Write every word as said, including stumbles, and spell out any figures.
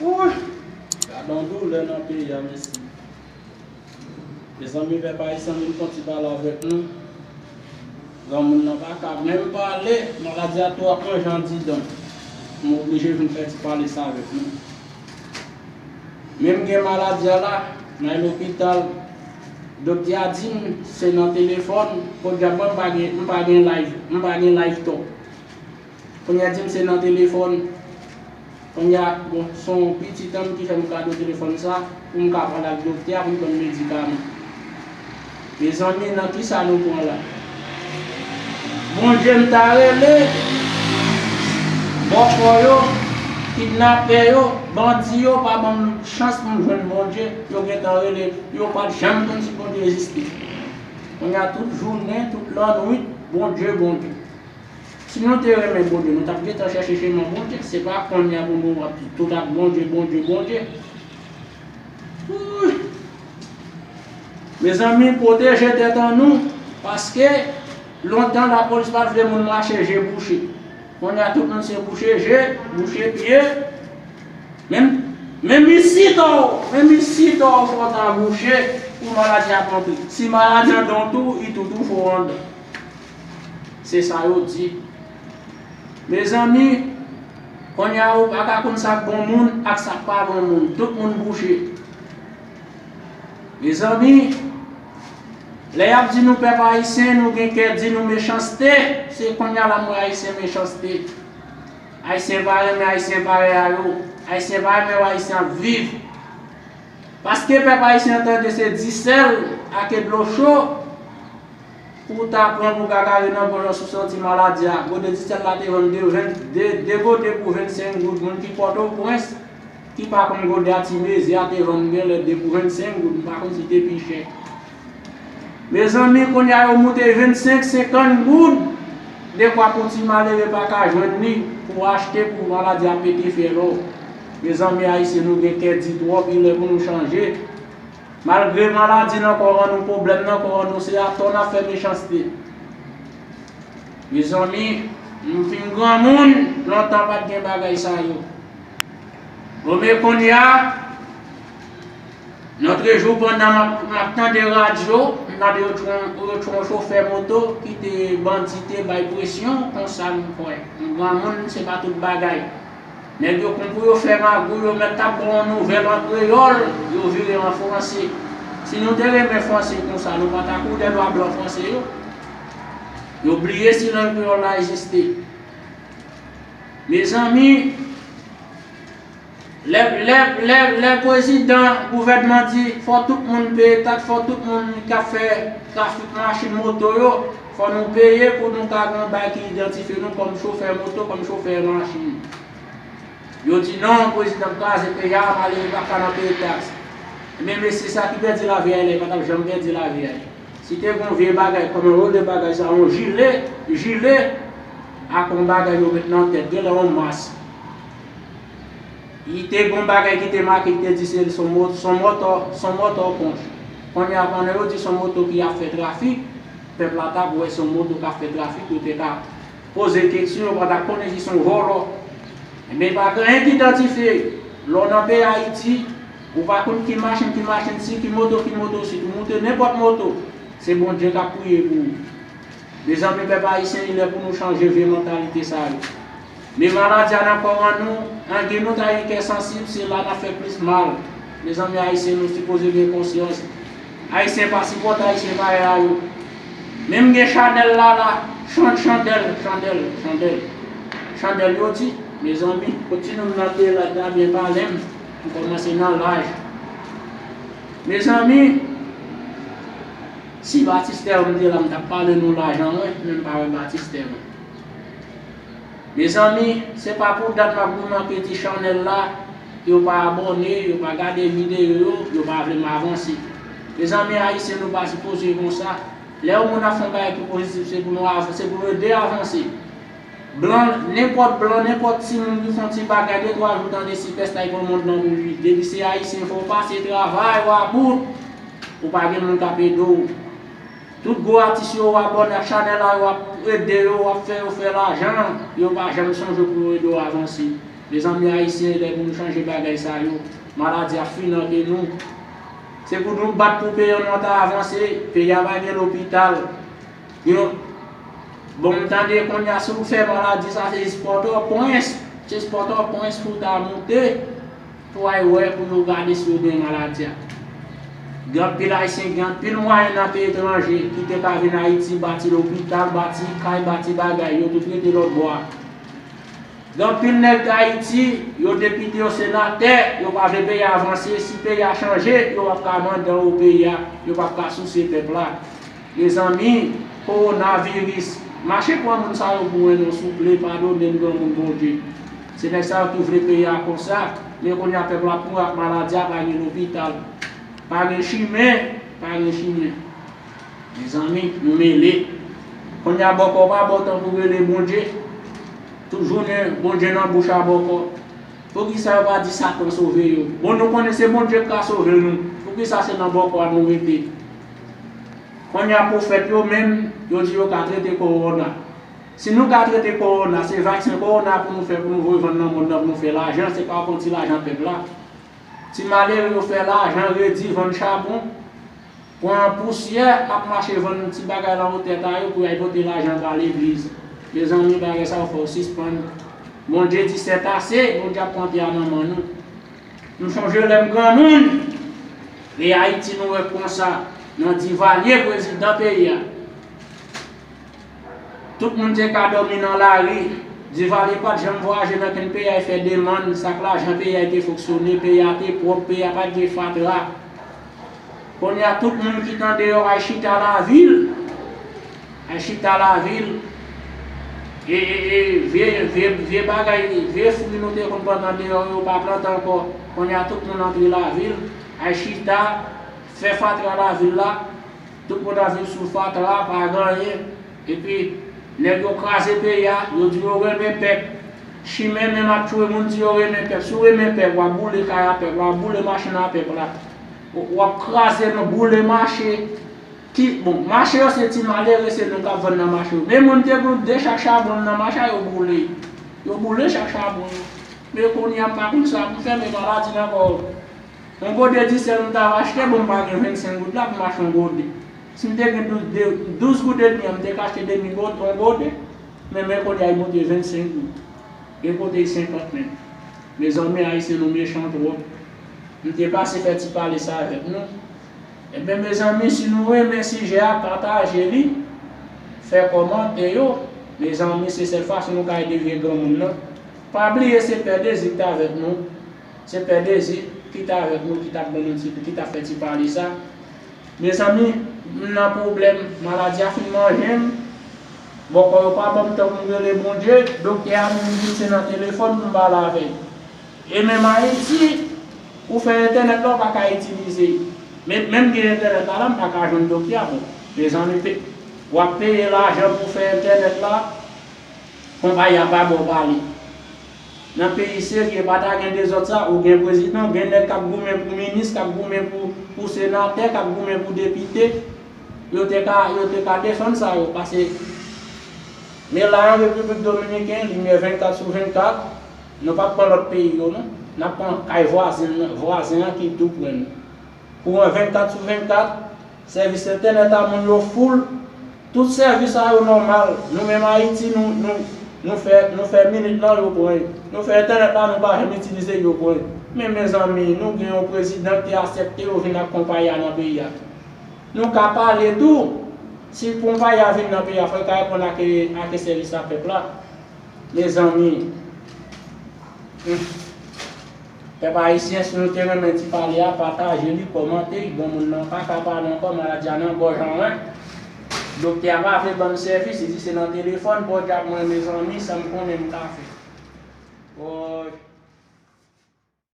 Wouy! Gade yon doulè nan peyi a, mesye. Mezanmi, pèp ayisyen, vin fè yon ti pale avèk nou. Granmoun nan pa ka menm pale, maladi a tou ap manje andidan. M oblije vin fè ti pale sa avèk nou. Men m gen maladi a la, m al lopital, doktè a di m se nan telefòn, podyab mwen m pa gen, m pa gen live, m pa gen live talk. Kounye a di m se nan telefòn. Kounye a, bon, se yon pitit an m ki fè m kado telefòn sa, pou m ka pale ak doktè a, pou m jwenn medikaman. Mezanmi, nan kisa nou pran la? Bondye m ta rele, bòkò yo, kidnapè yo, bandi yo pa ban m chans pou m jwenn Bondye, yo gentan rele, yo pa t janm konn si Bondye egziste. Kounye a tout jounen, tout lannwit, Bondye, Bondye. Si nou te renmen Bondye, nou t ap gentan chèche chemen Bondye. Se pa kounye a pou nou ap tout ap Bondye, Bondye, Bondye. Wouy! Mezanmi, pwoteje tèt an nou, paske lontan lapolis pa t vle moun mache je bouche. Kounye a tout moun se bouche je, bouche pye. Menm, menm isit, menm isit, fò w ta bouche pou maladi ap antre. Si maladi anndan w tou, li tou tou fò w anndan. Se sa yo di. Mezanmi, kounye a ou pa ka konn sa k bon moun ak sa k pa bon moun. Tout moun bouche. Mezanmi, lè y ap di nou pèp ayisyen, nou gen kè di nou mechanste, se kounye a la m wè ayisyen mechanste. Ayisyen pa renmen ayisyen parèy a yo. Ayisyen pa renmen wè ayisyen ap viv. Paske pèp ayisyen an tande se disèl ake dlo cho, pou w ta pran pou gagare nan gòj ou si w santi maladi a. Gode disèl la te vann de, ven, de, de gode pou vennsenk goud. Moun ki Pòtoprens, ki pa konn gode a ti mezi a te vann genlè de pou vennsenk goud. M pa konn si te pi chè. Mezanmi, kounye a yo moute vennsenk, senkant goud. Dekwa pou ti malere pa ka jwenn li pou achte pou maladi a pete fyèl ou. Mezanmi ayisyen, nou gen kè di twòp, li lè pou nou chanje. Malgre maladi nan kò an nou, pwoblèm nan kò an nou, se atò n ap fè mechanste. Mezanmi, m fin granmoun, lontan pa t gen bagay sa yo. Bon, men kounye a, lòtrejou pandan m ap, m ap tande radyo, m tande yo tchwen, yo tchwen yon chofè moto ki te bandi te bay presyon, konsa m kwè. M granmoun, se pa tout bagay. Nèg yo konn pou yo fè magouy, yo mèt t ap ba w yon nouvèl an kreyòl, yo vire an franse. Si nou te renmen franse konsa, nou pa t ap kouri dèyè lwa blan franse yo. Yo bliye si lang kreyòl la egziste. Mezanmi, lè, lè, lè, lè prezidan gouvènman di fò tout moun peye taks, fò tout moun k ap fè trafik machin moto yo, fò nou peye pou nou ka gen yon bay ki idantifye nou kòm chofè moto, kòm chofè machin. Yo di non, prezidan ap kraze peyi a, malere pa ka nan peye taks. Ebyen, mesye sa ki pèdi lavi a yè la, li pa t ap janm pèdi lavi a. Si te gen yon vye bagay, kòman yo rele bagay sa, yon jile, jile, ak yon bagay yo met nan tèt, genlè yon mas. Li te gen yon bagay ki te make, ki te di se, se yon mo-, se yon mòtò, se yon mòtò ponch. Kounye a, pandan yo di se yon moto ki ap fè trafik, pèp la t ap wè se yon moto k ap fè trafik, yo te ka poze keksyon, yo pa t ap konnen si se yon vòlò. Ebyen, pa gen anyen ki idantifye. Lè w nan peyi Ayiti, ou pa konn ki machin, ki machin, si ki moto, ki moto, si tou moute nenpòt moto, se Bondye k ap priye pou ou. Mezanmi, pèp ayisyen, li lè pou nou chanje vye mantalite sa yo. Men maladi a nan kò an nou, angi nou ta gen kè sansib, se la n ap fè plis mal. Mezanmi ayisyen, nou sipoze gen konsyans. Ayisyen pa sipòte ayisyen parèy a yo. Menm gen chanèl la la, chan-, chandèl, chandèl, chandèl. Chandèl yo di, mezanmi, kot ti nonm nan te la, ta byen pale m, m kòmanse nan laj. Mezanmi, si Batistè m te la, m t ap pale nou laj an mwen, men m pa wè Batistè mwen. Mezanmi, se pa pou dat m ap goumen ak ti chanèl la, yo pa abòne, yo pa gade videyo yo, yo pa vle m avanse. Mezanmi, ayisyen, nou pa sipoze konsa. Lè yon moun ap fè yon bagay ki pozitif, se pou nou avanse, se pou nou ede avanse. Blan, nenpòt blan, nenpòt timoun ki fè yon ti bagay, de twa jou, tande si pès la, li pran mond nan pou li. Depi se ayisyen, fò w pase travay, w about, ou pa gen moun k ap ede w. Tout gwo atis yo, w abòne ak chanèl la, w ap ede yo, w ap fè yo fè lajan, yo pa janm sonje pou yo ede w avanse. Mezanmi ayisyen, lè pou nou chanje bagay sa yo, maladi ap fini antre nou. Se pou nou bat pou peyi an, nou ta avanse. Peyi a pa gen lopital. Yo, bon, m tande kounye a, si w fè maladi sa, se Pòtoprens. Se Pòtoprens pou w ta moute, pou w al wè, pou yo gade si w gen maladi a. Gen anpil ayisyen, gen anpil mwayen nan peyi etranje ki te ka vin Ayiti, bati lopital, bati kay, bati bagay, yo tout rete lòt bò a. Gen anpil nèg Ayiti, yo depite, yo senatè, yo pa vle peyi a avanse. Si peyi a chanje, yo p ap ka mande anwo peyi a, yo p ap ka souse pèp la. Mezanmi, kowonaviris, mache pran moun sa yo pou mwen non, souple, padone m, granmoun Bondye. Se nèg sa yo ki vle peyi a konsa, men kounye a pèp la ap mouri ak maladi a, pa gen lopital, pa gen chimen, pa gen chimen. Mezanmi, nou mele. Kounye a bòkò pa bon tan pou rele Bondye. Tout jounen, Bondye nan bouch a bòkò. Poukisa yo pa di Satan sove yo? Bon, nou konnen se Bondye ki ka sove nou. Poukisa se nan bòkò a nou rete? Kounye a pwofèt yo menm, yo di yo ka trete kowona. Si nou ka trete kowona, se vaksen kowona pou nou fè, pou nou voye vann nan mond nan, pou nou fè lajan, se pa pou ti lajan pèp la. Ti malere yo fè lajan, redi, vann chabon, pran pousyè, ap mache vann ti bagay lan wotè ta yo pou y al pote lajan ba legliz. Mezanmi, bagay sa yo fò w sispann. Bondye di sètase, Bondye ap pran tè a nan men nou. M sonje lè m granmoun, e Ayiti nou wè konsa, nan Divalye, prezidan peyi a. Tout moun te ka dòmi nan lari. Divalye pa t janm vwayaje nan kenn peyi a, fè demann, sa k lajan peyi a te fonksyone, peyi a te pwòp, peyi a pa t gen fatra. Kounye a, tout moun ki t andeyò al chita lavil, al chita lavil. E, e, e vye, vye, vye bagay, vye fwi nou te konn pran andeyò yo, pa plante ankò. Kounye a, tout moun antre lavil, al chita, fè fatra lavil la. Tout moun ap viv sou fatra, pa gen anyen. Epi, nèg yo kraze peyi a, yo di yo renmen pèp. Chimè menm ap tchwe moun, di yo renmen pèp. Si w renmen pèp, w ap boule kay a pèp la, w ap boule machin a pèp la. W, w ap kraze, nou boule mache. Ki, bon, mache yo se ti malere, se nou k ap vann nan mache yo. Men moun te gen de chak chabon nan mache a, yo boule. Yo boule chak chabon yo. Men kounye a m pa konn sa pou m fè, men maladi nan kò yo. Yon gode disèl m t ap achte, bon, m pa gen vennsenk goud la pou m achte yon gode. Si m te gen douz, de, douz goud edmi an, m te ka achte demi gode, yon gode, men, men kounye a, li monte vennsenk goud. Gen kote li senkant menm. Mezanmi, ayisyen, nou mechan twòp. M te pase fè ti pale sa avèk nou. Ebyen, mezanmi, si nou renmen sijè a, pataje li, fè kòmantè yo. Mezanmi, se sèl fason nou ka ede vye granmoun nan. Pa bliye se Pè Dezi ki t avèk nou. Se Pè Dezi ki t avèk nou, ki t ap ban nou ti, ki t ap fè ti pale sa. Mezanmi, m nan pwoblèm, maladi a fin manje m. Bòkò yo pa ban m tan pou m rele Bondye, doktè a menm di m se nan telefòn pou m pale avè l. E menm Ayiti, ou fè entènèt la, ou pa ka itilize. Men, menm gen entènèt la, la, m pa ka jwenn doktè a, bon. Mezanmi, pe-, w ap peye lajan pou fè entènèt la, konpayi a pa ba w pale. Nan peyi serye, pa ta gen dezòd sa, ou gen prezidan, gen nèg k ap goumen pou minis, k ap goumen pou, pou senatè, k ap goumen pou depite. Yo te ka, yo te ka defann sa yo, paske men la an Repiblik Dominiken, limyè vennkat sou vennkat, nou p ap pran lòt peyi yo non. N ap pran kay vwazen, vwazen an ki tou pre nou. Kouran vennkat sou vennkat, sèvis entènèt a moun yo full, tout sèvis sa yo nòmal. Nou menm Ayiti, nou, nou, nou fè, nou fè minit lan, yo pran yo. Nou fè entènèt la, nou pa janm itilize, yo pran yo. Men, mezanmi, nou gen yon prezidan ki te aksepte yo vin ak konpayi a nan peyi a. Nou ka pale tou, si konpayi a vin nan peyi a, fò l ka reponn ak, ak sèvis a pèp la. Mezanmi, hmm. Pèp ayisyen, si nou te renmen ti pale a, pataje li, kòmante, granmoun nan pa ka pale ankò, maladi a nan gòj an wen. Doktè a pa vle ban m sèvis, li di se nan telefòn, podyab mwen, mezanmi, sa m konnen m ka fè. Woy.